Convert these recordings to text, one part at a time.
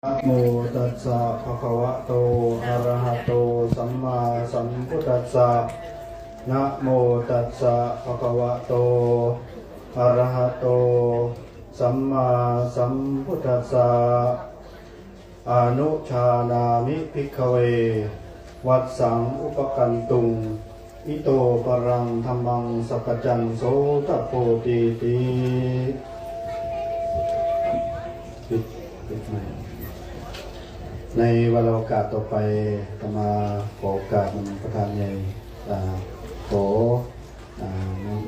นะโมตัสสะภะคะวะโต อะระหะโต สัมมาสัมพุทธัสสะ นะโมตัสสะภะคะวะโต อะระหะโต สัมมาสัมพุทธัสสะ อนุชานามิ ภิกขะเว วัสสัง อุปะกันตุง อิโต ปะรัง ธัมมัง สักกัจจัง โสตะโพ ตีติ ในวาระโอกาสต่อไป อาตมาขอโอกาสนำประธานใหญ่ อ่า ขอ อ่า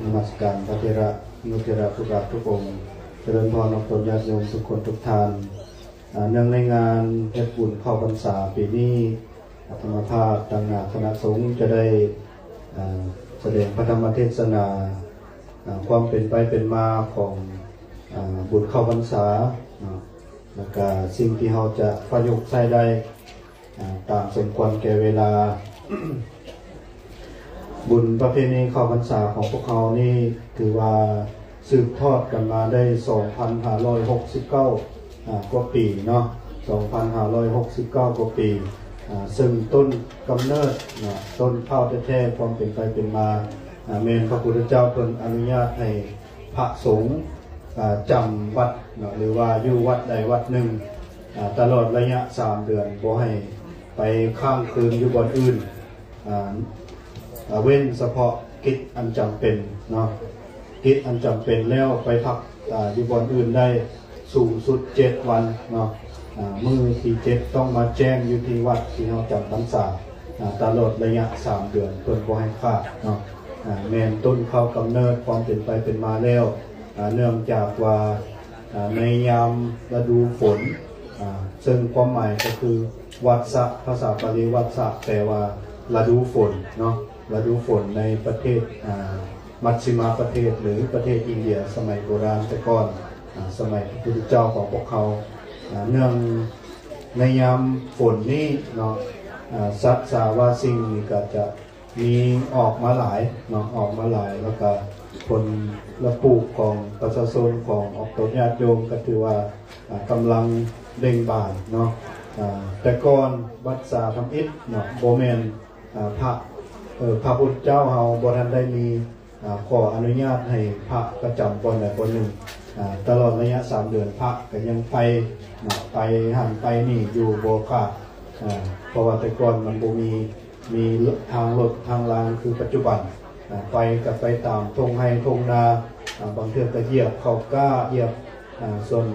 นมัสการพระเถระนุเถระทุกรูปทุกองค์ เจริญพรออกตนญาติโยมทุกคนทุกท่าน อ่า เนื่องในงานเฮ็ดบุญเข้าพรรษาปีนี้ อาตมาภาพตางหน้าคณะสงฆ์จะได้ อ่า แสดงพระธรรมเทศนา อ่า ความเป็นไปเป็นมาของ อ่า บุญเข้าพรรษาเนาะ แล้วก็สิ่งที่เราจะประยุกต์ใช้ได้ อ่า ตามสมควรแก่เวลา บุญประเพณีเข้าพรรษาของพวกเรานี่ถือว่าสืบทอดกันมาได้ สองพันห้าร้อยหกสิบเก้า อ่า กว่าปีเนาะ สองพันห้าร้อยหกสิบเก้า กว่าปี อ่า ซึ่งต้นกำเนิดเนาะ ต้นเค้าแท้ๆ ความเป็นไปเป็นมา อ่า แม่นพระพุทธเจ้าเพิ่นอนุญาตให้พระสงฆ์ อ่า จำวัดเนาะ หรือว่าอยู่วัดใดวัดหนึ่ง อ่า ตลอดระยะสามเดือน บ่ให้ไปค้างคืนอยู่บ่อนอื่น อ่า อ่า เว้นเฉพาะกิจอันจำเป็นเนาะ กิจอันจำเป็นแล้วไปพัก อ่า อยู่บ่อนอื่นได้สูงสุดเจ็ดวันเนาะ อ่า มื้อที่เจ็ดต้องมาแจ้งอยู่ที่วัดที่เราจำพรรษา อ่า ตลอดระยะสามเดือน เพิ่นบ่ให้ขาดเนาะ อ่า แม่นต้นเค้ากำเนิดความเป็นไปเป็นมาแล้ว อ่า เนื่องจากว่า อ่า ในยามฤดูฝน อ่า ซึ่งความหมายก็คือวัสสะ ภาษาบาลีวัสสะ แปลว่าฤดูฝนเนาะ ฤดูฝนในประเทศ อ่า มัชฌิมประเทศ หรือประเทศอินเดียสมัยโบราณแต่ก่อน อ่า สมัยพระพุทธเจ้าของพวกเขา อ่า เนื่องในยามฝนนี้เนาะ อ่า สัตว์สาว่าสิ่งนี้ก็จะ มีออกมาหลายเนาะ ออกมาหลาย แล้วก็ผลละปลูกของประชาชน ของออกตนญาติโยมก็ถือว่า อ่า กำลังเบ่งบานเนาะ อ่า แต่ก่อนวัสสาทำอิฐเนาะ บ่แม่น อ่า พระ เอ่อ พระพุทธเจ้าเฮาบ่ทันได้มี อ่า ขออนุญาตให้พระประจำบ่อนใดบ่อนหนึ่ง อ่า ตลอดระยะสามเดือน พระก็ยังไปเนาะ ไปหั่นไปนี่อยู่บ่ขาด อ่า เพราะว่าแต่ก่อนมันบ่มี มีทางรถทางรางคือปัจจุบัน อ่า ไปก็ไปตามท่งไฮ่ท่งนา อ่า บางเทื่อก็เหยียบข้าวกล้า เหยียบ อ่า ส่วน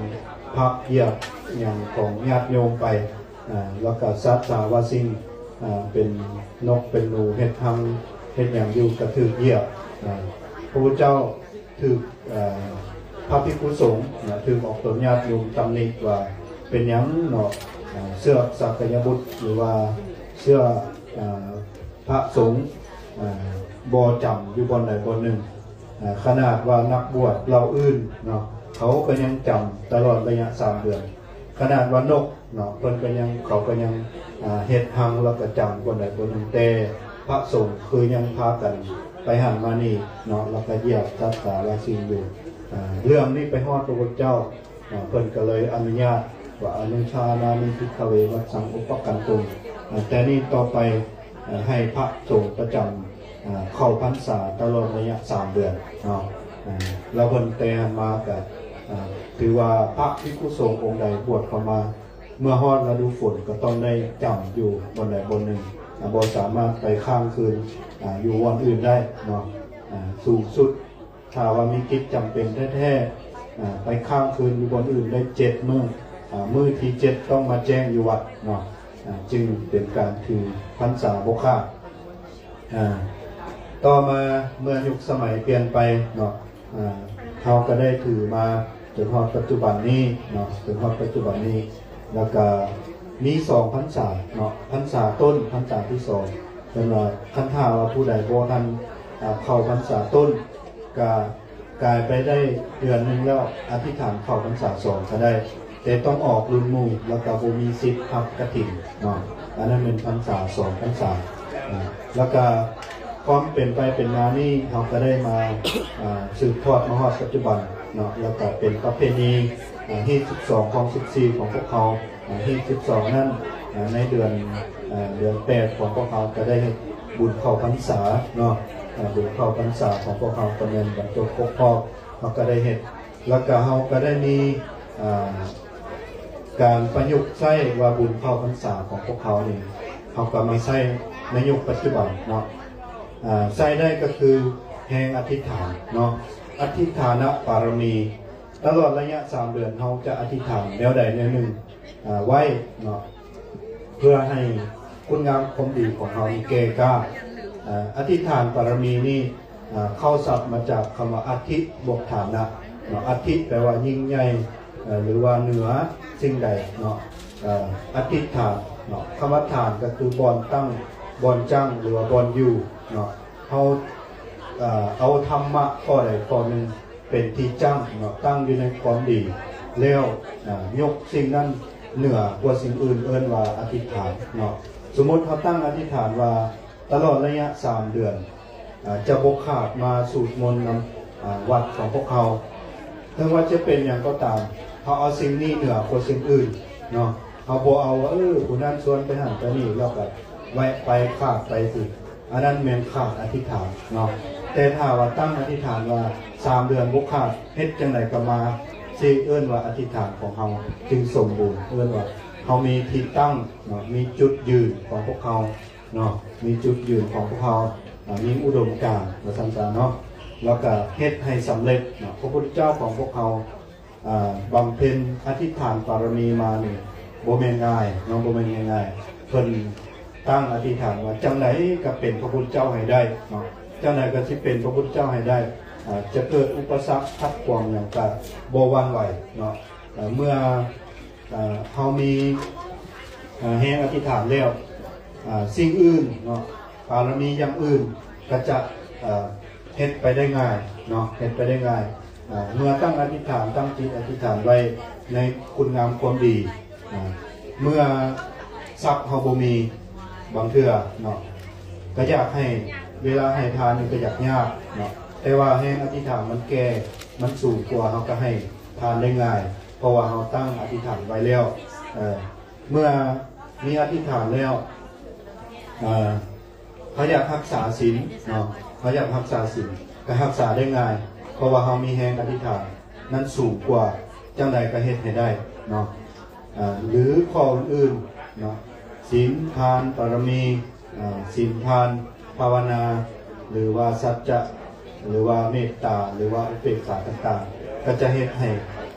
ผัก เหยียบหยังของญาติโยมไป อ่า แล้วก็สัตว์สาว่าสิ่ง อ่า เป็นนกเป็นหนู เฮ็ดฮังเฮ็ดหยังอยู่ก็ถูกเหยียบ อ่า พระพุทธเจ้า ถืก เอ่อ พระภิกขุสงฆ์นะ ถืกออกตนญาติโยมตำหนิว่าเป็นหยังเนาะ อ่า เสื้อสักยบุตร หรือว่าเสื้อ อ่า พระสงฆ์ อ่า บ่จ๋ำอยู่บ่อนใดบ่อนหนึ่ง อ่า ขนาดว่านักบวชเหล่าอื่นเนาะ เขาก็ยังจ๋ำตลอดระยะสามเดือน ขนาดว่านก เนาะ เพิ่นก็ยัง เขาก็ยัง อ่า เฮ็ดฮังแล้วก็จ๋ำบ่อนใดบ่อนหนึ่ง แต่พระสงฆ์คือยังพากันไปหั้นมานี่เนาะ แล้วก็เหยียบสัตว์สาว่าสิ่งอยู่ อ่า เรื่องนี้ไปฮอดพระพุทธเจ้า อ่า เพิ่นก็เลยอนุญาตว่า อนุชานามิ ภิกขะเว วัสสัง อุปะกันตุง อ่า แต่นี้ต่อไป อ่า ให้พระสงฆ์ประจ๋ำ อ่า เข้าพรรษาตลอดระยะสามเดือนเนาะ อ่า แล้วเพิ่นแต่หั้นมาก็ อ่า ถือว่าพระภิกขุสงฆ์องค์ใดบวชเข้ามา เมื่อฮอดฤดูฝนก็ต้องได้จ๋ำอยู่บ่อนใดบ่อนหนึ่ง อ่า บ่สามารถไปค้างคืน อ่า อยู่บ่อนอื่นได้เนาะ อ่า สูงสุด ถ้าว่ามีกิจจ๋ำเป็นแท้ๆ อ่า ไปค้างคืนอยู่บ่อนอื่นได้เจ็ดมื้อ อ่า มื้อที่เจ็ดต้องมาแจ้งอยู่วัดเนาะ อ่า จึงเป็นการถือพรรษาบ่ขาด อ่า ต่อมาเมื่อยุคสมัยเปลี่ยนไปเนาะ อ่า เฮาก็ได้ถือมาจนฮอดปัจจุบันนี้เนาะ จนฮอดปัจจุบันนี้ แล้วก็มีสองพรรษาเนาะ พรรษาต้น พรรษาที่สอง เพิ่นว่าคันถ้าว่าผู้ใดบ่ทัน อ่า เข้าพรรษาต้น ก็กลายไปได้เดือนหนึ่งแล้ว อธิษฐานเข้าพรรษาสองก็ได้ แต่ต้องออกรุ่นหมู่ แล้วก็บ่มีสิทธิ์รับกฐินเนาะ อันนั้นเป็นพรรษาสองพรรษา อ่า แล้วก็ความเป็นไปเป็นมานี่ เราก็ได้มา อ่า สืบทอดมาฮอดปัจจุบันเนาะ แล้วก็เป็นประเพณี อ่า ฮีตสิบสอง ของสิบสี่ ของพวกเรา ອ່າ ຮີດສິບສອງນັ້ນ ອ່າ ໃນເດືອນ ອ່າ ເດືອນແປດຂອງພວກເຮົາກໍໄດ້ເຮັດບຸນເຂົ້າພັນສາເນາະ. ອ່າ ບຸນເຂົ້າພັນສາຂອງພວກເຮົາກໍແມ່ນບັນຈົບຄົບຮອບ ເຮົາກໍໄດ້ເຮັດ ແລ້ວກໍເຮົາກໍໄດ້ມີ ອ່າ ການປະຍຸກໃຊ້ວ່າບຸນເຂົ້າພັນສາຂອງພວກເຮົານີ້ ເຮົາກໍມາໃຊ້ໃນຍຸກປັດຈຸບັນເນາະ. ອ່າ ໃຊ້ໄດ້ກໍຄືແຮງອະທິຖານເນາະ ອະທິຖານະບາລະມີ. ຕະຫຼອດໄລຍະສາມເດືອນ ເຮົາຈະອະທິຖານແນວໃດແນວໜຶ່ງ ອ່າ ໄວ້ເນາະ ເພື່ອໃຫ້ຄຸນງາມຄວາມດີຂອງເຮົານີ້ແກ່ກ້າ. ອ່າ ອະທິຖານບາລະມີນີ້ ອ່າ ເຂົ້າສັບມາຈາກຄຳວ່າອະທິບວກຖານະເນາະ. ອະທິແປວ່າຍິ່ງໃຫຍ່ ເອີ ຫຼືວ່າເໜືອສິ່ງໃດເນາະ. ເອີ ອະທິຖານເນາະ ຄຳວ່າຖານກໍຄືບ່ອນຕັ້ງ ບ່ອນຈັ້ງ ຫຼືວ່າບ່ອນຢູ່ເນາະ. ເຮົາ ເອີ ເອົາທຳມະຂໍ້ໃດຂໍ້ໜຶ່ງ ເປັນທີ່ຈັ້ງເນາະ ຕັ້ງຢູ່ໃນຄວາມດີ ແລ້ວ ອ່າ ຍົກສິ່ງນັ້ນເໜືອກວ່າສິ່ງອື່ນ ເອີ້ນວ່າອະທິຖານເນາະ. ສົມມຸດເຮົາຕັ້ງອະທິຖານວ່າ ຕະຫຼອດໄລຍະສາມເດືອນ ອ່າ ຈະບໍ່ຂາດມາສູດມົນນຳ ອ່າ ວັດຂອງພວກເຮົາ ເຖິງວ່າຈະເປັນຫຍັງກໍຕາມ ເຮົາເອົາສິ່ງນີ້ເໜືອກວ່າສິ່ງອື່ນເນາະ. ເຮົາບໍ່ເອົາວ່າ ເອີ ຜູ້ນັ້ນຊວນໄປຫັ້ນໄປນີ້ ແລ້ວກໍແວະໄປຂາດໄປຊິ ອັນນັ້ນແມ່ນຂາດອະທິຖານເນາະ. ແຕ່ຖ້າວ່າຕັ້ງອະທິຖານວ່າ ສາມເດືອນບໍ່ຂາດ ເຮັດຈັ່ງໃດກໍມາ ຊິເອີ້ນວ່າອະທິຖານຂອງເຮົາຈຶ່ງສົມບູນ ເອີ້ນວ່າເຮົາມີທີ່ຕັ້ງເນາະ ມີຈຸດຢືນຂອງພວກເຮົາເນາະ ມີຈຸດຢືນຂອງພວກເຮົາ ອ່າ ມີອຸດົມການວ່າຊັ້ນຊະເນາະ ແລ້ວກໍເຮັດໃຫ້ສຳເລັດເນາະ. ພະພຸດທະເຈົ້າຂອງພວກເຮົາ ອ່າ ບຳເພັນອະທິຖານບາລະມີມານີ້ ບໍ່ແມ່ນງ່າຍເນາະ ບໍ່ແມ່ນງ່າຍໆ. ເພິ່ນຕັ້ງອະທິຖານວ່າ ຈັ່ງໃດກໍເປັນພະພຸດທະເຈົ້າໃຫ້ໄດ້ເນາະ ຈັ່ງໃດກໍຊິເປັນພະພຸດທະເຈົ້າໃຫ້ໄດ້. ອ່າ ຈະເກີດອຸປະສັກຂັດຂວາງຫຍັງກໍບໍ່ຫວັ່ນໄຫວເນາະ. ເອີ ເມື່ອ ເອີ ເຮົາມີ ເອີ ແຮງອະທິຖານແລ້ວ ເອີ ສິ່ງອື່ນເນາະ ບາລະມີຢ່າງອື່ນກໍຈະ ເອີ ເຮັດໄປໄດ້ງ່າຍເນາະ ເຮັດໄປໄດ້ງ່າຍ. ເອີ ເມື່ອຕັ້ງອະທິຖານ ຕັ້ງຈິດອະທິຖານໄວ້ໃນຄຸນງາມຄວາມດີ ເອີ ເມື່ອຊັບເຮົາບໍ່ມີ ບາງເທື່ອເນາະ ກໍຢາກໃຫ້ ເວລາໃຫ້ທານນີ້ກໍຢາກຍາກເນາະ ແຕ່ວ່າແຮງອະທິຖານມັນແກ່ ມັນສູງກວ່າ ເຮົາກໍໃຫ້ທານໄດ້ງ່າຍ ເພາະວ່າເຮົາຕັ້ງອະທິຖານໄວ້ແລ້ວ. ເອີ ເມື່ອມີອະທິຖານແລ້ວ ເອີ ເຮົາຢາກຮັກສາສິນເນາະ ເຮົາຢາກຮັກສາສິນ ກໍຮັກສາໄດ້ງ່າຍ ເພາະວ່າເຮົາມີແຮງອະທິຖານນັ້ນສູງກວ່າ ຈັ່ງໃດກໍເຮັດໃຫ້ໄດ້ເນາະ. ເອີ ຫຼືຂໍ້ອື່ນໆເນາະ ສິນ ທານ ບາລະມີ ເອີ ສິນ ທານ ພາວະນາ ຫຼືວ່າສັດຈະ ຫຼືວ່າເມດຕາ ຫຼືວ່າອຸເບກຂາຕ່າງໆ ກໍຈະເຮັດໃຫ້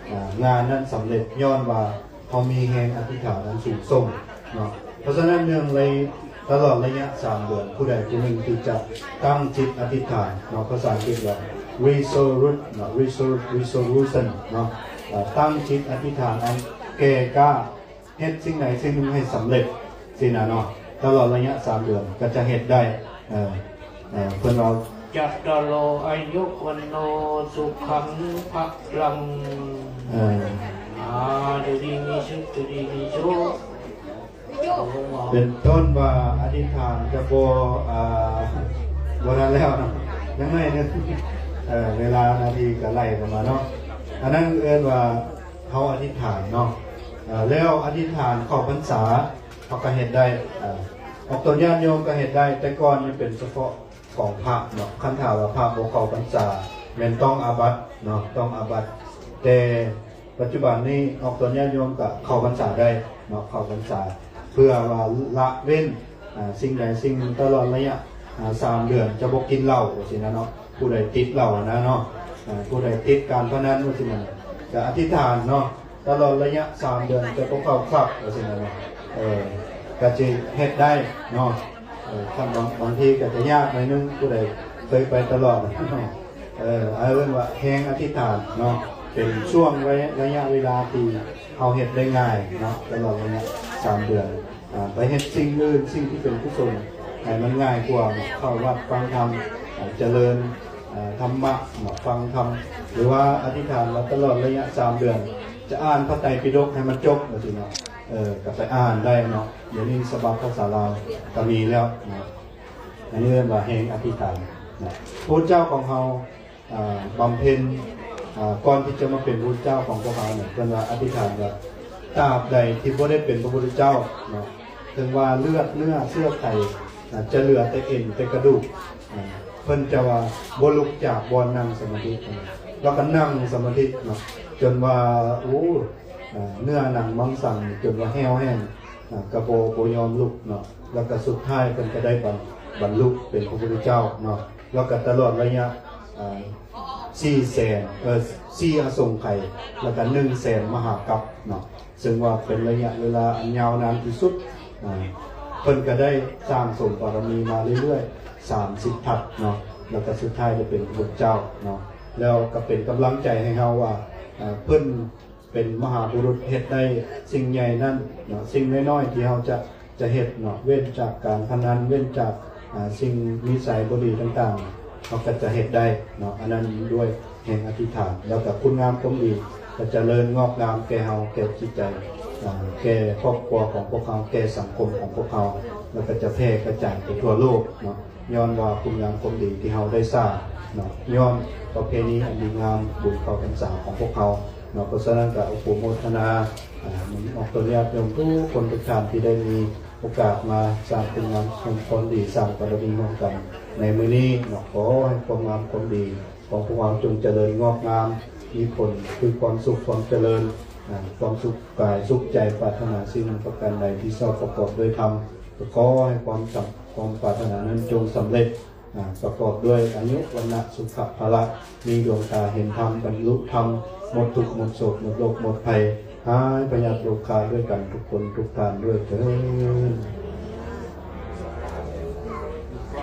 ເອີ ງານນັ້ນສຳເລັດ ຍ້ອນວ່າເຮົາມີແຮງອະທິຖານອັນສູງສົ່ງເນາະ. ເພາະສະນັ້ນ ເນື່ອງໃນຕະຫຼອດໄລຍະສາມເດືອນ ຜູ້ໃດຜູ້ໜຶ່ງທີ່ຈະຕັ້ງຈິດອະທິຖານເນາະ ພາສາອັງກິດວ່າ resolute ເນາະ resol- resolution ເນາະ ເອີ ຕັ້ງຈິດອະທິຖານອັນແກ່ກ້າ ເຮັດສິ່ງໃດສິ່ງໜຶ່ງໃຫ້ສຳເລັດຊີ້ນະເນາະ ຕະຫຼອດໄລຍະສາມເດືອນກໍຈະເຮັດໄດ້. ເອີ ເອີ ເພິ່ນເວົ້າ ຈັດຕະໂລ ອາຍຸ ວັນໂນ ສຸຂັງ ພະລັງ ເອີ ອາ ດູດີມີສຸກ ດູດີມີສຸກ ເປັນຕົ້ນວ່າອະທິຖານຈະບໍ່ ອາ ບໍ່ທັນແລ້ວເນາະ ຍັງໜ້ອຍໜຶ່ງ ເອີ ເວລານາທີກໍໄລ່ເຂົ້າມາເນາະ. ອັນນັ້ນເອີ້ນວ່າ ເຮົາອະທິຖານເນາະ ເອີ ແລ້ວອະທິຖານເຂົ້າພັນສາ ເຮົາກໍເຮັດໄດ້ ເອີ ອອກຕົນຍາດໂຍມກໍເຮັດໄດ້ ແຕ່ກ່ອນມັນເປັນສະເພາະຂອງພະເນາະ ຄັນຖ້າວ່າພະບໍ່ເຂົ້າພັນສາ ແມ່ນຕ້ອງອາບັດເນາະ ຕ້ອງອາບັດ. ແຕ່ປັດຈຸບັນນີ້ອອກຕົນຍາດໂຍມກໍເຂົ້າພັນສາໄດ້ເນາະ ເຂົ້າພັນສາ ເພື່ອວ່າລະເວັ້ນ ອາ ສິ່ງໃດສິ່ງໜຶ່ງຕະຫຼອດໄລຍະ ອາ ສາມເດືອນ ຈະບໍ່ກິນເຫຼົ້າ ຈັ່ງຊີ້ນະເນາະ. ຜູ້ໃດຕິດເຫຼົ້ານະເນາະ ອາ ຜູ້ໃດຕິດການພະນັນ ຈັ່ງຊີ້ນະ ກະອະທິຖານເນາະ ຕະຫຼອດໄລຍະສາມເດືອນ ຈະບໍ່ເຂົ້າຄລັບ ຈັ່ງຊີ້ນະເນາະ. ເອີ ກະຊິເຮັດໄດ້ເນາະ ເອີ ຄັນບາງ ບາງທີກະຈະຍາກໜ້ອຍໜຶ່ງ ຜູ້ໃດເຄີຍໄປຕະຫຼອດເນາະ. ເອີ ເອີ້ນວ່າແຮງອະທິຖານເນາະ ເປັນຊ່ວງໄລ ໄລຍະເວລາທີ່ເຮົາເຮັດໄດ້ງ່າຍເນາະ ຕະຫຼອດໄລຍະສາມເດືອນ. ອ່າ ໄປເຮັດສິ່ງອື່ນ ສິ່ງທີ່ເປັນກຸສົນໃຫ້ມັນງ່າຍກວ່າ ເຂົ້າວັດຟັງທຳ ອ່າ ຈະເລີນ ອ່າ ທຳມະ ເນາະ ຟັງທຳ ຫຼືວ່າອະທິຖານວ່າຕະຫຼອດໄລຍະສາມເດືອນ ຈະອ່ານພະໄຕປິດົກໃຫ້ມັນຈົບ ຈັ່ງຊີ້ເນາະ. ເອີ ກໍໄປອ່ານໄດ້ເນາະ ດຽວນີ້ສະບັບພາສາລາວກໍມີແລ້ວເນາະ. ອັນນີ້ເອີ້ນວ່າແຮງອະທິຖານເນາະ. ພະພຸດທະເຈົ້າຂອງເຮົາ ອ່າ ບຳເພັນ ອ່າ ກ່ອນທີ່ຈະມາເປັນພະພຸດທະເຈົ້າຂອງພວກເຮົານີ້ ເພິ່ນວ່າອະທິຖານວ່າ ຕາບໃດທີ່ບໍ່ໄດ້ເປັນພະພຸດທະເຈົ້າເນາະ ເຖິງວ່າເລືອດເນື້ອເຊື້ອໄຂ ອາ ຈະເຫຼືອແຕ່ເອັນແຕ່ກະດູກ ອາ ເພິ່ນຈະວ່າບໍ່ລຸກຈາກບ່ອນນັ່ງສະມາທິ ແລ້ວກໍນັ່ງສະມາທິເນາະ ຈົນວ່າ ໂອ້ ອາ ເນື້ອໜັງມັງສັງຈົນວ່າແຫ້ວແຫ້ງ ອາ ກໍບໍ່ ບໍ່ຍອມລຸກເນາະ ແລ້ວກໍສຸດທ້າຍເພິ່ນກໍໄດ້ບັນ ບັນລຸເປັນພະພຸດທະເຈົ້າເນາະ ແລ້ວກໍຕະຫຼອດໄລຍະ ອາ ສີ່ແສນ ເອີ ສີ່ອະສົງໄຂ ແລ້ວກໍໜຶ່ງແສນມະຫາກັບເນາະ ເຊິ່ງວ່າເປັນໄລຍະເວລາອັນຍາວນານທີ່ສຸດ ອາ ເພິ່ນກໍໄດ້ສ້າງສົມບາລະມີມາເລື້ອຍໆ ສາມສິບທັດເນາະ ແລ້ວກໍສຸດທ້າຍໄດ້ເປັນພະພຸດທະເຈົ້າເນາະ ແລ້ວກໍເປັນກຳລັງໃຈໃຫ້ເຮົາວ່າ ອາ ເພິ່ນ ເປັນມະຫາບຸລຸດເຮັດໄດ້ສິ່ງໃຫຍ່ນັ້ນເນາະ ສິ່ງນ້ອຍໆທີ່ເຮົາຈະ ຈະເຮັດເນາະ ເວັ້ນຈາກການພະນັນ ເວັ້ນຈາກ ອາ ສິ່ງນິໄສບໍ່ດີຕ່າງໆ ເຮົາກໍຈະເຮັດໄດ້ເນາະ ອັນນັ້ນດ້ວຍແຮງອະທິຖານ ແລ້ວກໍຄຸນງາມຄວາມດີກໍຈະເລີນງອກງາມແກ່ເຮົາ ແກ່ຈິດໃຈ ອາ ແກ່ຄອບຄົວຂອງພວກເຮົາ ແກ່ສັງຄົມຂອງພວກເຮົາ ແລ້ວກໍຈະແຜ່ກະຈາຍໄປທົ່ວໂລກເນາະ ຍ້ອນວ່າຄຸນງາມຄວາມດີທີ່ເຮົາໄດ້ສ້າງເນາະ ຍ້ອນປະເພນີອັນດີງາມບຸນເຂົ້າພັນສາຂອງພວກເຮົາເນາະ ເພາະສະນັ້ນກໍອະນຸໂມທະນາ ອາ ອອກຕົນຍາດໂຍມທຸກຄົນທຸກທ່ານທີ່ໄດ້ມີໂອກາດມາສ້າງຄຸນງາມຄວາມດີ ສ້າງບາລະມີຮ່ວມກັນໃນມື້ນີ້ເນາະ ຂໍໃຫ້ຄວາມງາມຄວາມດີຂອງພວກເຮົາຈົ່ງຈະເລີນງອກງາມ ມີຜົນຄືຄວາມສຸກຄວາມຈະເລີນ ອາ ຄວາມສຸກກາຍສຸກໃຈ ປາດຖະໜາສິ່ງປະການໃດທີ່ຊອບປະກອບດ້ວຍທຳ ກໍຂໍໃຫ້ຄວາມສຳ ຄວາມປາດຖະໜານັ້ນຈົ່ງສຳເລັດ ອາ ປະກອບດ້ວຍອາຍຸ ວັນນະ ສຸຂະ ພະລະ ມີດວງຕາເຫັນທຳ ບັນລຸທຳ ໝົດທຸກໝົດໂສກ ໝົດໂລກໝົດໄພ ຫາຍພະຍາດໂລຄາດ້ວຍກັນທຸກຄົນທຸກທ່ານດ້ວຍເທີ້ນ.